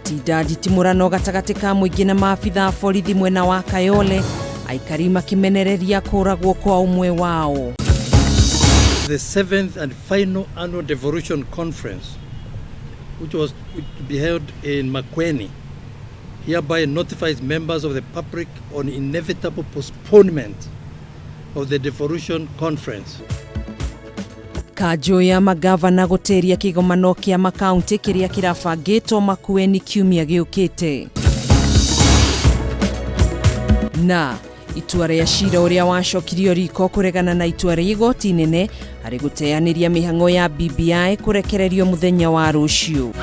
Gũtinda nditimũrano gatagatĩ ka mũingĩ na maabitha a borithi mwena wa Kayole, aikari makĩmenereria kũragwo kwa ũmwe wao. The seventh and final annual devolution conference, which was to be held in Makueni, hereby notifies members of the public on inevitable postponement of the devolution conference. Kanjũ ya magavana gũtĩria kĩgomano kĩa makaunti kĩrĩa kĩrabangĩtwo Makueni kiumia gĩũkĩte. Na itua rĩa cira ũrĩa wacokirio riko kũregana na itua rĩa igoti inene harĩ gũteanĩria mĩhang'o ya BBI kũrekererio mũthenya wa rũciũ.